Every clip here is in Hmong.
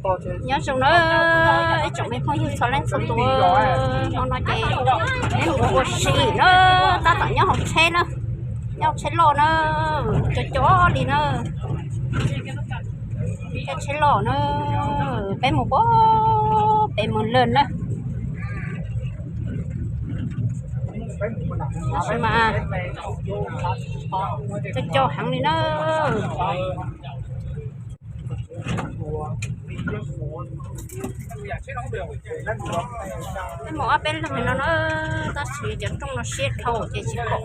Nyob zoo na ib tsoom me phooj ywg txhua leej txhua tus, hnub no ces peb mus ua si na, tab tom nyob hauv tsheb na, nyob hauv tsheb loj na, cov cov li na, cov tsheb loj na, peb mus puag pem Mus Lawm na. Tab sis mas cov cov heev li na. Peb mus ob peb leeg no na, tab sis cov rooj no siab dhau ces tsis pom.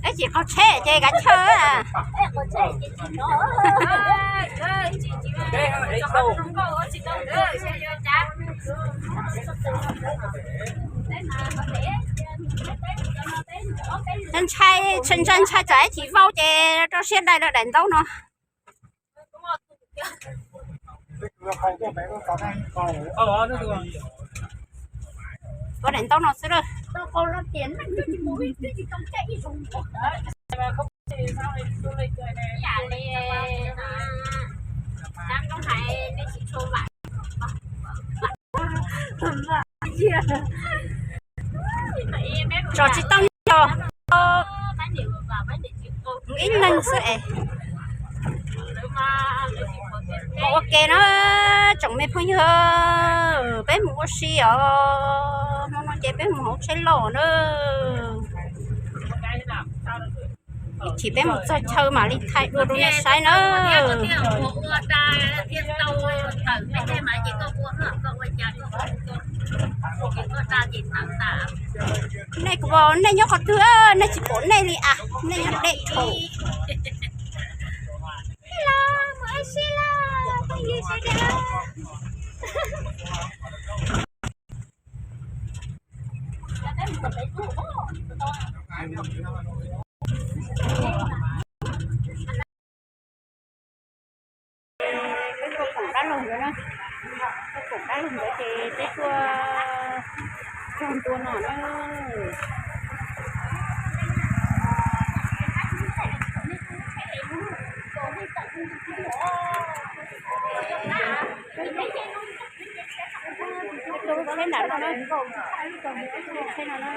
Eb, tsis qaug tsheb ces kav chaw. Ntshai, ntshai, ntshai tsam ib chim vau ces rau siab dai lawm daim ntaub no. Ua daim ntaub no xwb lawm. Tso tsis tau nyob ib leeg xwb es. Mus ua ke na tsoom me phooj ywg, peb mus ua si os. Hnub no ces peb mus hauv tsheb loj na. Ib chim peb mus txog chaw mam li thaij dua rau nej saib na. Nej kuv, nej nyob qhov twg, nej tsis pom nej li as, nej nyob deb dhau. Peb tuaj koom dab laug nkawd na, tuaj koom dab laug nkawd ces peb tuaj txog ntua no na. Peb tuaj lub tsheb nram no na, tsheb no na.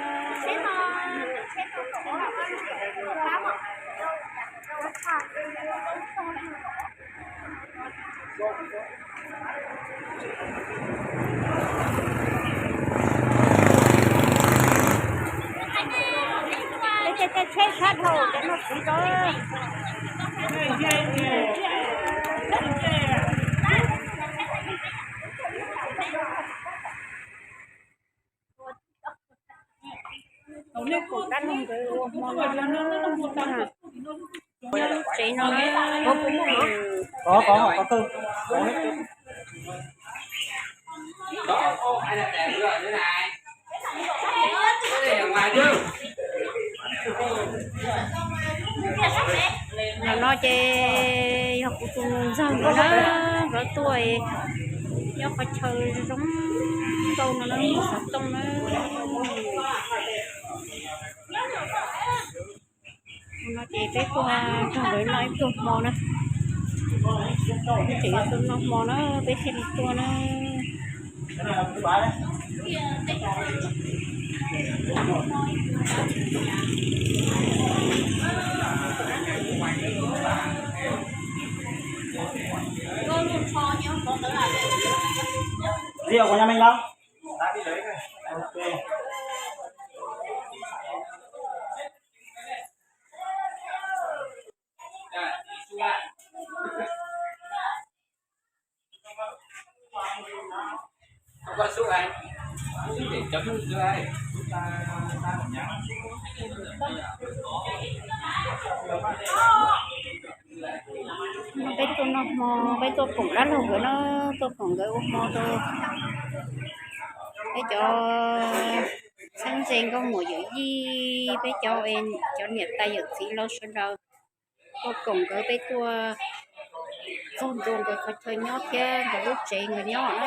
Peb caij caij tsheb sab dhau ces no txiv rau. Tsev no, no ces yog kuv tus ntxawg nkawd na, nkawd tuaj nyob qhov chaw zoo nkauj no na, xov tooj na. No ces peb tuaj nrog nkawd noj ib pluag hmo na. Peb tseem yuav tuaj noj hmo na, peb thiaj li tuaj na. Peb tuaj noj hmo, peb tuaj koom dab laug nkawd na, tuaj koom nkawd ua hmo rau peb cov txheeb ze nkauj muam yawm yij, peb cov, cov niam tais yawm txiv laus sawv daws. Tuaj koom nkawd, peb tuaj txog ntua nkawd qhov chaw nyob thiab nkawd lub tsev nkawd nyob na.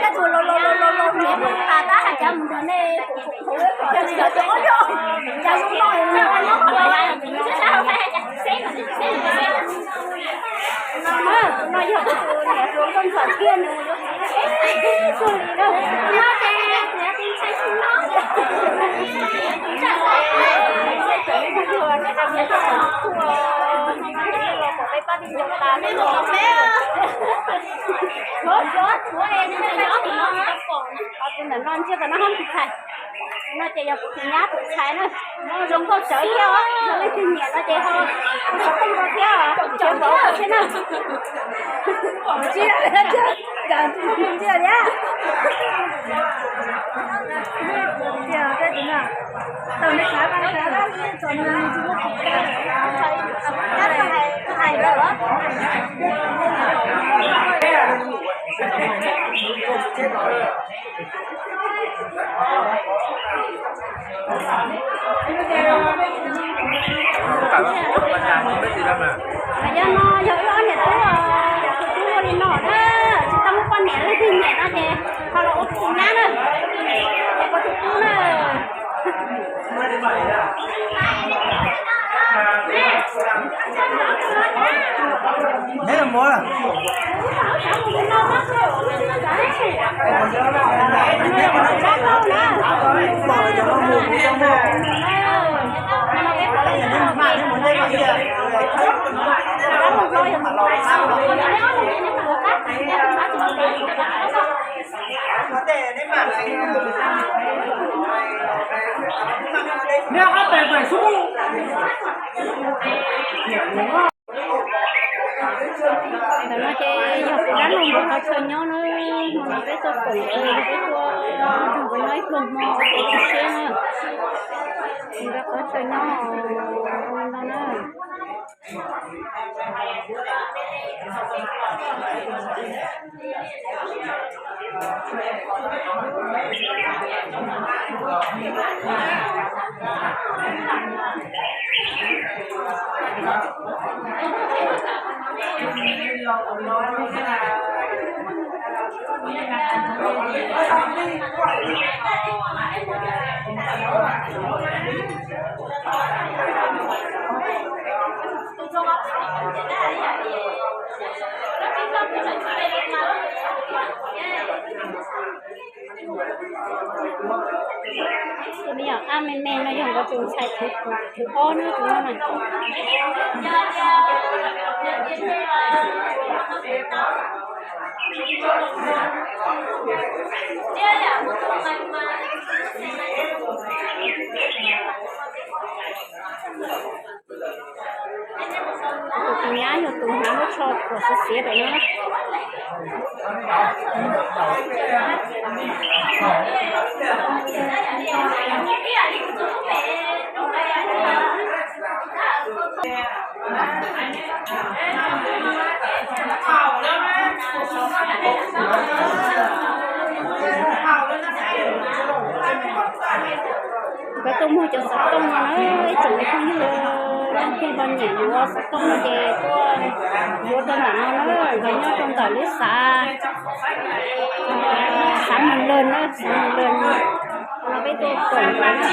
Cov tug laus laus laus laus niam mus tas tab hais cov mus nrog nej, cov tsis yog cov ob yog, cov zoo no, no yog tus niam hluas nkauj ntxawm kiag nws, ib tug li no, no ces niam tus ntxhais tsis no, los pom peb pab tij ncaus tas, tshuav tshuav tshuav es tus ntawm no ntsiag tas no hab tus ntxhais, no ces yog kuv tus nyab tus ntxhais na, zoo nkauj tsawv thiab os, yog leej twg nyiam no ces ho, ho xov tooj rau thiab, thiab vauv thiab na. Tsis, tsis, tsis, tsis, tsis, tau nws kav, tau nws tso nws tsis muaj kuv kav, hais lawm. Peb tsis tau mas. Ntawm no ces yog kuv dab laug nkawd qhov chaw nyob na, hmo no peb tuaj koom nkawd, peb tuaj nrog nkawd nyob ib pluag hmo ua kev tu siab na. Nkawd qhov chaw nyob ua li no na. Tus me nyuam ab me me no yog nkawd tus ntxhais thib ob na, tus no na. Tus nyab yog tus hnav lub tsho kom xiav xiav rau no. Nkawd tuaj muag cov xov tooj no na, ib tsoom phooj ywg leej twg ho nyiam yuav xov tooj no ces tuaj yuav rau ntawm no na, nkawd nyob rau ntawm lub xav, xav Moos Lawg na, xav Moos Lawg no, no peb tuaj koom nkawd na.